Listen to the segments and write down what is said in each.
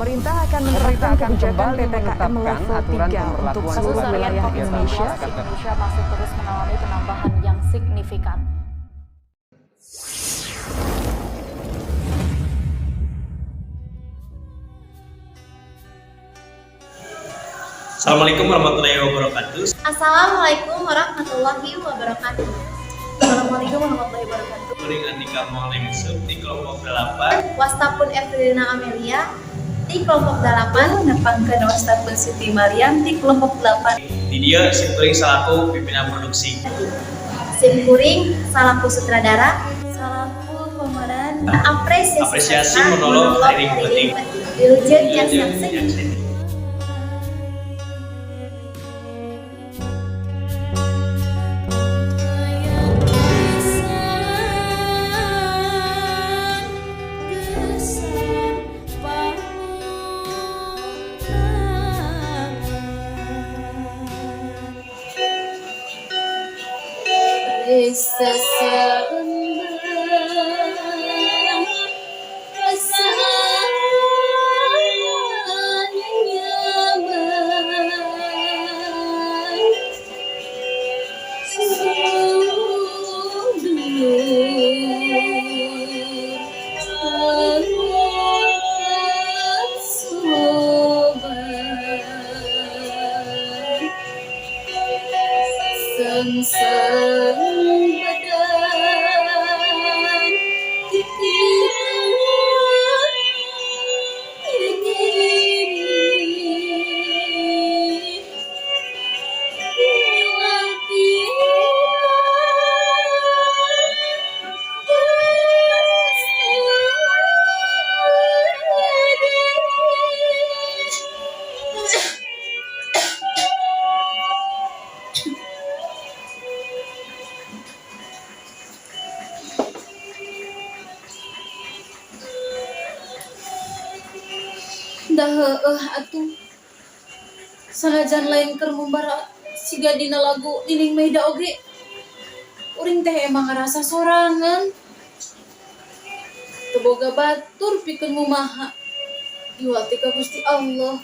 Pemerintah akan Pemerintah menerapkan akan kebijakan kembali PPKM menetapkan level aturan 3 untuk pemberlakuan seluruh pembatasan wilayah kegiatan Indonesia. masyarakat. Indonesia masih terus mengalami penambahan yang signifikan. Assalamualaikum warahmatullahi wabarakatuh. Assalamualaikum warahmatullahi wabarakatuh. Assalamualaikum warahmatullahi wabarakatuh. Kuring Andika Muhammad Yusuf di kelompok 8. Wasta pun Evelina Amelia di kelompok 8. Nepangkeun wasta pun Siti Mariam di kelompok 8. Di dieu simkuring salaku pimpinan produksi. Sim kuring salaku sutradara. Salaku pemeran. Apresiasi, Apresiasi monolog Hariring Peuting. Wilujeng nyakseni. Dah heueuh atuh. Sanajan lain keur ngumbara siga dina lagu Nining Meida oge. Uring teh emang ngarasa sorangan. Teu boga batur pikeun ngumaha. Iwal ti ka Gusti Allah.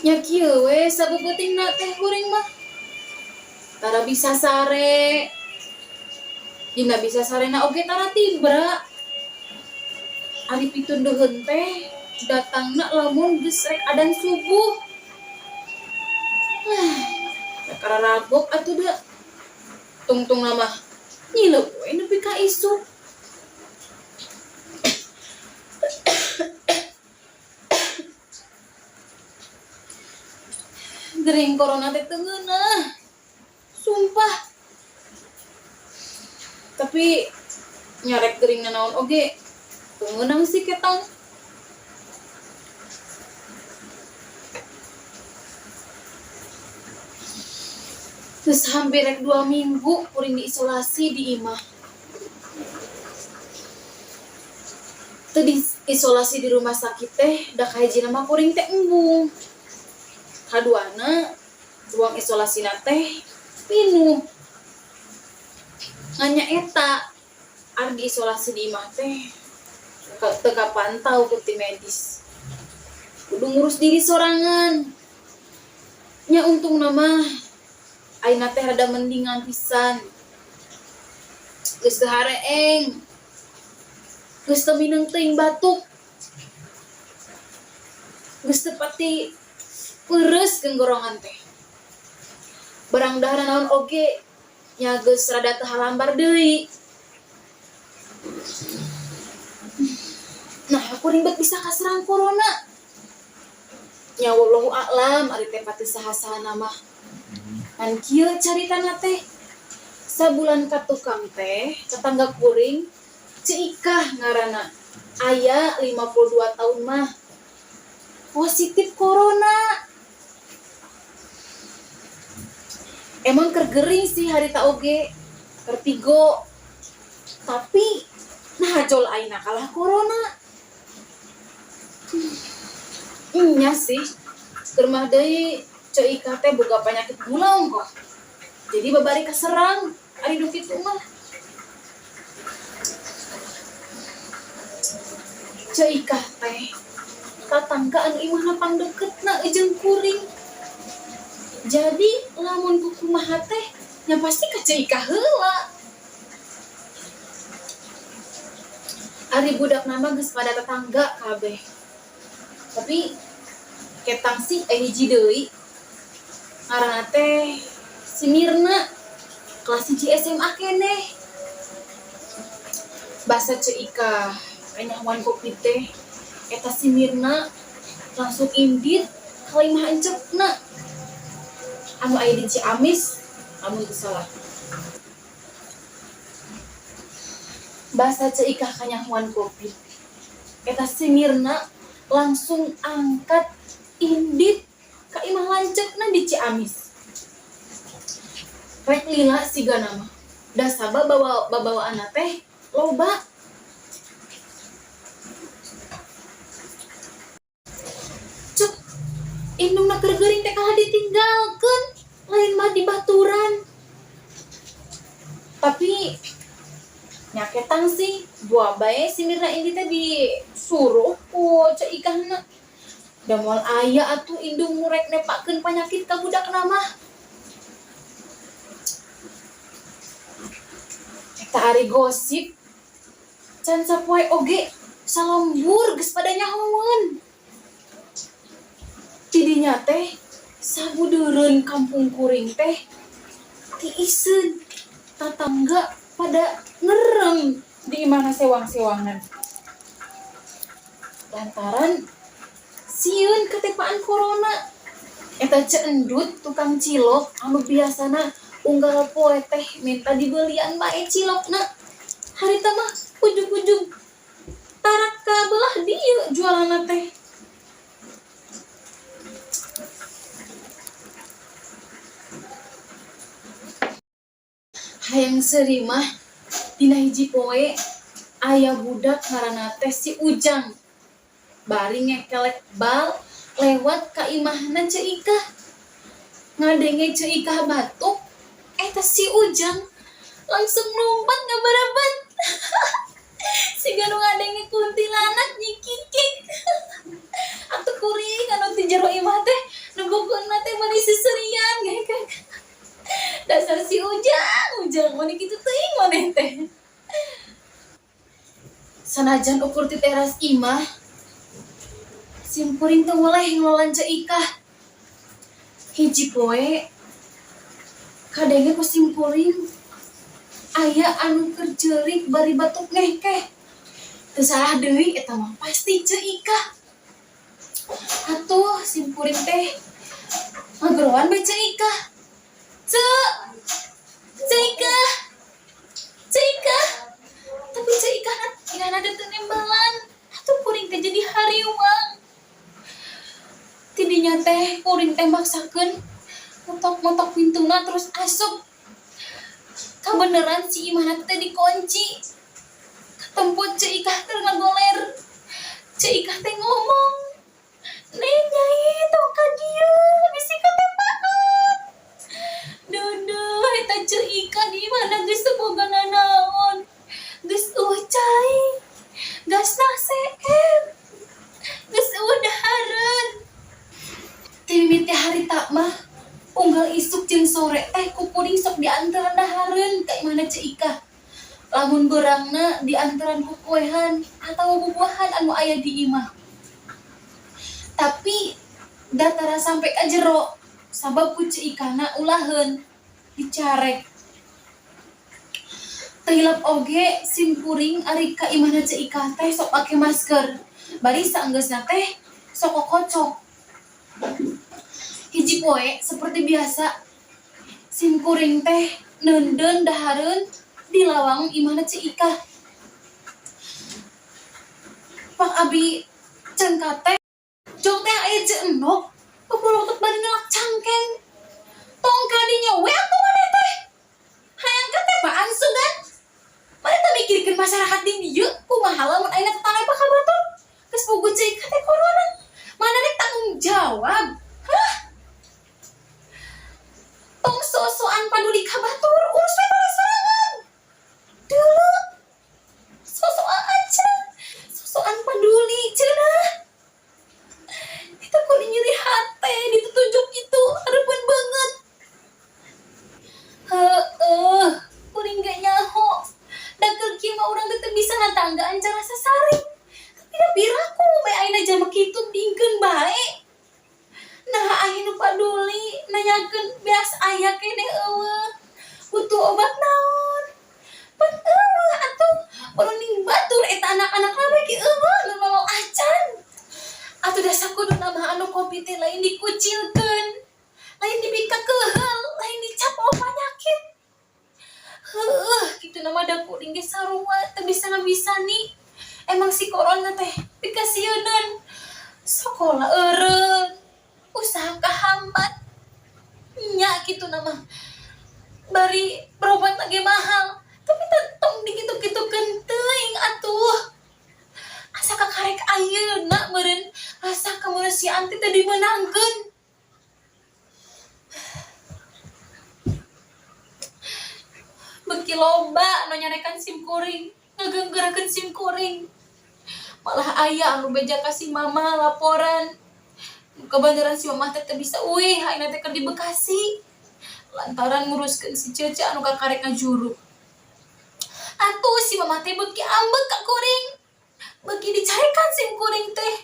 Nya kieu we sabeupetingna teh kuring mah. Tara bisa sare. Dina bisa sarena oge tara tibra. Ari pitunduheun teh datangna lamun geus rek adan subuh. Kakara rabok atuh da. Tungtungna mah nyileup we nepi ka isuk. Gering corona teh teu ngeunah. Sumpah. Tapi nyarek gering nanaon oge teu ngeunang sih ketang. Terus hampir rek 2 minggu kuring diisolasi di imah. Teu diisolasi di rumah sakit teh da kahijina mah kuring teh embung. Kaduana ruang isolasina teh pinuh. Ngan nya eta ar diisolasi di imah teh teu kapantau ku tim medis. Kudu ngurus diri sorangan. Nya untungna mah ayeuna teh rada mendingan pisan. Geus teu hareeng. Geus teu mineng teuing batuk. Geus teu pati peureus genggorongan teh. Barang dahar naon oge nya geus rada teu halambar deui. Nah, kuring bet bisa kaserang corona. Nya wallahu a'lam ari teh pati saha-sahana mah. Ngan kieu caritana teh. Sabulan ka tukang teh, tetangga kuring, Ceu Ikah ngaranna. Aya 52 tahun mah. Positif corona. Emang keur gering sih harita oge, keur tigo. Tapi nah jol ayeuna kalah corona. Nya sih, keur mah deui Ceu Ikah teh boga penyakit gula ongkoh. Jadi babari kaserang ari nu kitu mah. Ceu Ikah teh tatangga anu imahna pangdeketna jeung kuring. Jadi lamun kukumaha teh nya pasti ka Ceu Ikah heula. Ari budak nama geus pada tetangga kabeh. Tapi ketang sih hiji deui. Ngaranna teh si Mirna, kelas 1 SMA keneh. Basa Ceu Ikah kanyahoan kopi teh eta si Mirna langsung indit ka imah encepna anu aya di Ciamis lamun teu salah. Basa Ceu Ikah kanyahoan kopi eta si Mirna langsung angkat indit ka imah lanceukna di Ciamis. Rek lila sigana mah da sabab bawa babawaanna teh loba. Cuk, indungna keur geuring teh kalah ditinggalkeun, lain mah dibaturan. Tapi nyaketang sih buah bae si Mirna ini teh disuruh ku Ceu Ikahna. Da moal aya atuh indung nu rek nepakeun panyakit ka budakna mah. Eta ari gosip can sapoe oge salembur geus pada nyahoeun. Tidinya teh sabudeureun kampung kuring teh tiiseun, tatangga pada ngerem di imahna sewang-sewangan. Lantaran sieun katepaan corona. Eta Ceu Endut tukang cilok anu biasana unggal poe teh minta dibelian bae cilokna. Harita mah ujug-ujug tarak ka belah dieu jualanna teh. Hayang seuri mah dina hiji poe aya budak ngaranna teh si Ujang. Bari ngekelek bal lewat ka imahna Ceu Ikah. Ngadenge Ceu Ikah batuk, eta si Ujang langsung lompat ngabarebat. Siga nu ngadenge kuntilanak nyikikik. Atuh kuring anu ti jero imah teh nembokeunna teh meuni seserian ngekek. Dasar si Ujang, Ujang meuni kitu teuing maneh teh. Sanajan ukur ti teras imah, sim kuring teu weleh ngalolan Ceu Ikah. Hiji poe kadenge ku sim kuring aya anu keur ceurik bari batuk ngehkeh. Teu salah deui eta mah pasti Ceu Ikah. Atuh sim kuring teh ngageroan bae Ceu Ikah. Ceu, Ceu Ikah, Ceu Ikah. Tapi Ceu Ikah na teu nembalan. Atuh kuring teh jadi hariwang. Tidinya teh kuring teh maksakeun motok-motok pintuna terus asup. Kabeneran si imahna teh dikunci. Katemput Ceu Ikah keur ngagoler. Ceu Ikah teh ngomong, "Neng Nyai tong ka dieu, bisi katepaan." Duh, eta Ceu Ikah di imahna geus teu boga nanaon. Geus eueuh cai, gasna seep, geus eueuh dahareun. Ti mimiti harita mah unggal isuk jeung sore teh ku kuring sok diantaran dahareun ka imahna Ceu Ikah. Lamun beurangna diantaran ku kuehan atawa bubuahan anu aya di imah. Tapi datara sampai ka jero sabab ku Ceu Ikahna ulaheun dicarek. Teu hilap oge sim kuring ari ka imahna Ceu Ikah teh sok make masker. Bari saenggeusna teh sok kokocok. Hiji poe seperti biasa sim kuring teh neundeun dahareun di lawang imahna Ceu Ikah. Pak abi cengkat teh jong teh aya Ceu Endok pepolotot bari ngelak cangkeng. Tong ka dinya we atuh maneh teh. Hayang katepaan sugan. Maneh teh mikirkeun masyarakat di dieu kumaha lamun ayeuna tatanepa ka batur. Geus puguh Ceu Ikah teh corona. Mana rek tanggung jawab? Hah? Tong sok-sokan paduli ka batur, urus we maneh sorangan. Dulu sok-sokan aja, sok-sokan peduli. jalma kitu diingkeun bae. Nah, aya nu paduli nanyakeun beas aya keneh euweuh. Butuh obat naon? Pan euweuh atuh. Ning batur eta anak-anak we ki euweuh nu nolong acan. Atuh da sakuduna mah anu Covid teh lain dikucilkeun, lain dipikakeheul, lain dicap oh panyakit. Heueuh, kitu na mah da kuring ge sarua teu bisa ngabisani. Emang si corona teh pikasieuneun. Sekolah eureun, usaha kahambat. Nya kitu na mah. Bari berobat lagi mahal, tapi tong dikitu-kitukeun teuing atuh. Asa kakarek ayeuna meureun rasa kemanusiaan teh teu dimeunangkeun. Beuki loba nu nyarekan sim kuring, ngageunggeurkeun sim kuring. Malah aya anu beja ka si mama laporan. Kebenaran si mama teh teu bisa uih, ayeuna teh keur di Bekasi. Lantaran nguruskeun si Cece anu kakarek ngajuru. Atuh si mama teh beuki ambek ka kuring. Beuki dicarekan sim kuring teh.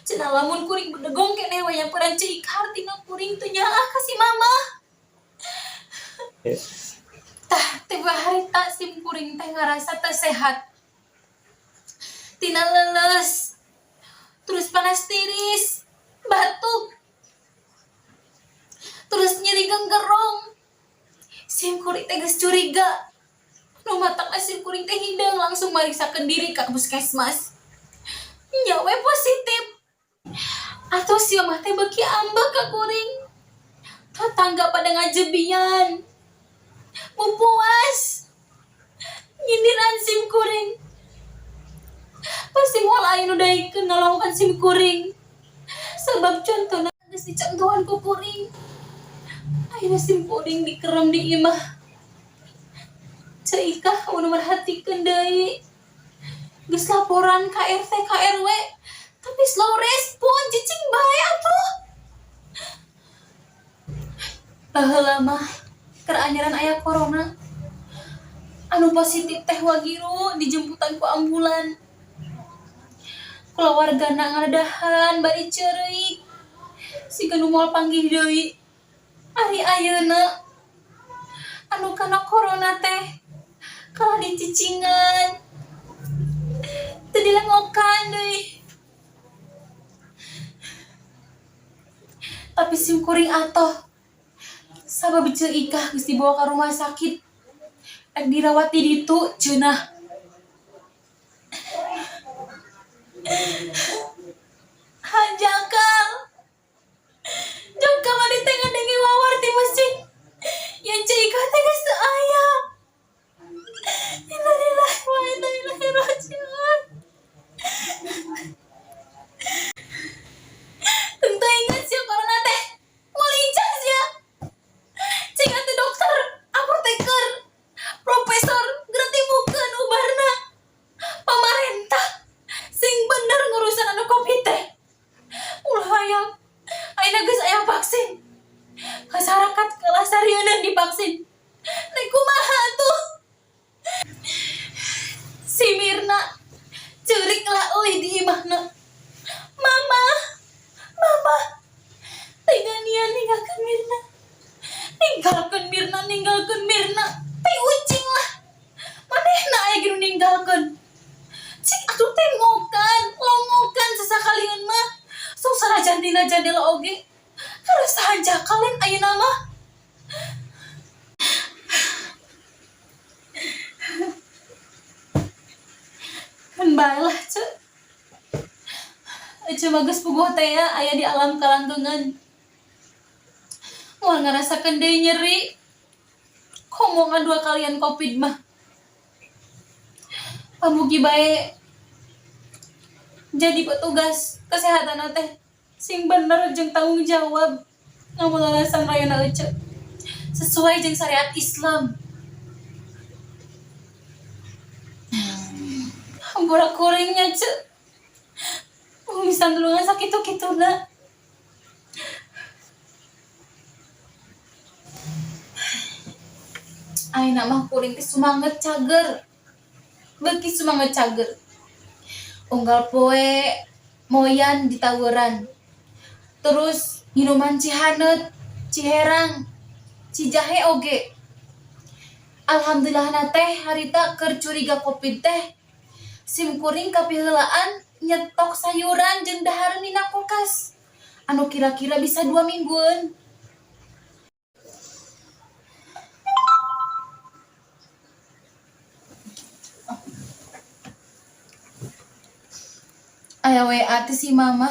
Cenah lamun kuring bedegong keneh we nyamperan Ceu Ika hartina kuring teu nyaah ka si mama. Tah, tiba harita sim kuring teh ngarasa teu sehat. Tina leles, terus panas tiris, batuk, terus nyeri genggerong. Sim kuring teh geus curiga. Nu matakna sim kuring teh hideung langsung mariksakeun diri ka puskesmas. Nya we positif. Atuh si mamah teh beuki ambek ka kuring. Tetangga pada ngajebian. Puas nyindiran sim kuring. Pasti moal aya nu daekeun nolongan sim kuring. Sebab contohna geus dicontohan ku kuring. Ayeuna sim kuring dikerem di imah. Ceu Ika nu merhatikeun deui. Geus laporan ka RT ka RW, tapi slow respon, cicing bae atuh. Baheula mah keur anyaran aya corona. Anu positif teh wagiru dijemputan ku ambulan. Kulawargana ngaradahan bari ceureuk. Siga nu moal panggih deui. Ari ayeuna anu kana corona teh kalah dicicingan. Teu dilengokan deui. Tapi sim kuring atoh sabab Ceu Ika geus dibawa ka rumah sakit. Rek dirawat di ditu cenah. Hanjakal. Jog kamari teh ngadenge wawar di masjid. Yang Ceu Ika teh geus teu aya. Innalillahi wa inna ilaihi raji'un. Teu inget sia corona teh. Mulincah sia. Cing atuh dokter, apoteker, profesor, geura timukeun ubarna. Pamarentah sing bener ngurusan anu Covid teh. Ulah hayang ayeuna geus aya vaksin. Masyarakat kalah sarieuneun divaksin. Nek kumaha atuh? Si Mirna ceurik lah euy di imahna. Mama, mama, tega nian ninggalkeun Mirna. Ninggalkeun Mirna, ninggalkeun Mirna. Teh ucing lah. Manehna aya ge nu ninggalkeun. Cik atuh tengokan, longokan sasakalian mah. Sok sanajan tina jandela oge. Karasa hanjakal ayeuna mah. Kan bae lah, Ceu. Ece mah geus puguh teh ya, aya di alam kalanggengan. Moal ngarasakeun deui nyeri. Komo ngadua kalian Covid mah. Pamugi bae jadi petugas kesehatan teh sing bener jeung tanggung jawab ngamulalasan rayana ece sesuai jeung syariat Islam. Hampura kuringnya ce. Bisa nulungan sakitu-kituna. Ayeuna mah kuring teh sumanget cager. Beuki sumanget cager. Unggal poe Moyan ditawuran. Terus minuman cihaneut, ciherang, cijahe oge. Alhamdulillah na teh harita keur curiga Covid teh. Sim kuring kapiheulaan nyetok sayuran jeung dahareun dina kulkas. Anu kira-kira bisa 2 mingguan. Aya WA ti si Mama.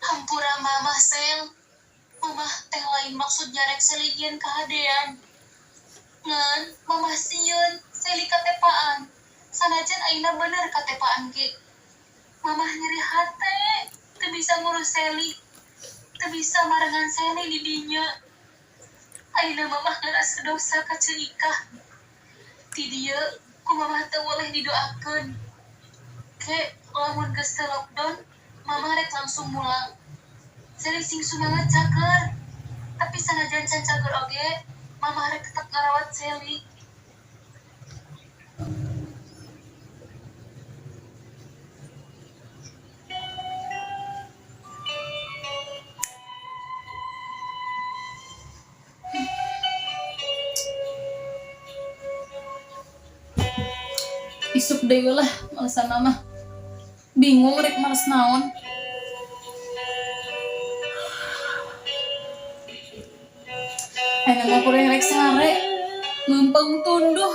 Hampura Mamah, Sel. Mamah teh lain maksud nyarek Seli nyieun kahadean. Ngan, Mamah sieun Seli katepaan. Sanajan ayeuna bener katepaan ge. Mamah nyeri hate, teu bisa ngurus Seli. Teu bisa marengan Seli di dinya. Ayeuna Mamah ngarasa dosa ka Ceu Ikah. Ti dieu ku Mamah teu boleh didoakeun. Ke lamun geus teu lockdown, Mamah rek langsung mulang. Seli sing sumangat cager. Tapi sanajan can cager oge, Mamah rek tetep ngarawat Seli. Isuk deui lah malesan Mama. Bingung rek males naon. Ayeuna mah kuring rek sare. Leumpeng tunduh.